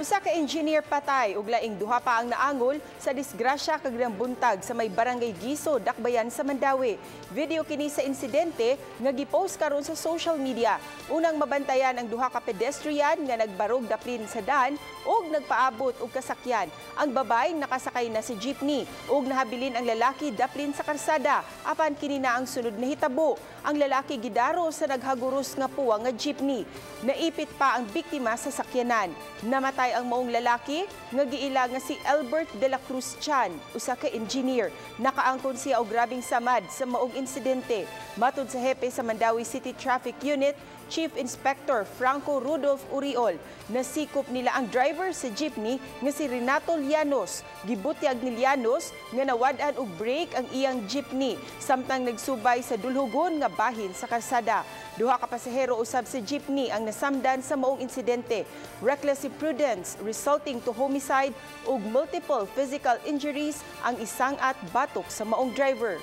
Usa ka engineer patay ug laing duha pa ang naangol sa disgrasya kagahinang buntag sa may Barangay Giso, Dakbayan sa Mandaue. Video kini sa insidente nga gipost karon sa social media. Unang mabantayan ang duha ka pedestrian nga nagbarog daplin sa daan ug nagpaabot og kasakyan. Ang babae nakasakay na sa jeepney ug nahabilin ang lalaki daplin sa karsada, apan kini na ang sunod na hitabo. Ang lalaki gidaro sa naghaguros nga puwang nga jeepney. Naipit pa ang biktima sa sakyanan. Namatay ang maong lalaki nga giila nga si Albert de la Cruz Chan, usa ka engineer. Nakaangkon siya og grabeng samad sa maong insidente. Matud sa hepe sa Mandaue City Traffic Unit, Chief Inspector Franco Rudolph Uriol, nasikop nila ang driver sa jeepney nga si Renato Llanos. Gibutyag ni Llanos nga nawad-an og brake ang iyang jeepney samtang nagsubay sa dulhugon nga bahin sa karsada. Duha ka pasahero usab sa jeepney ang nasamdan sa maong insidente. Reckless imprudence resulting to homicide ug multiple physical injuries ang isang-at batok sa maong driver.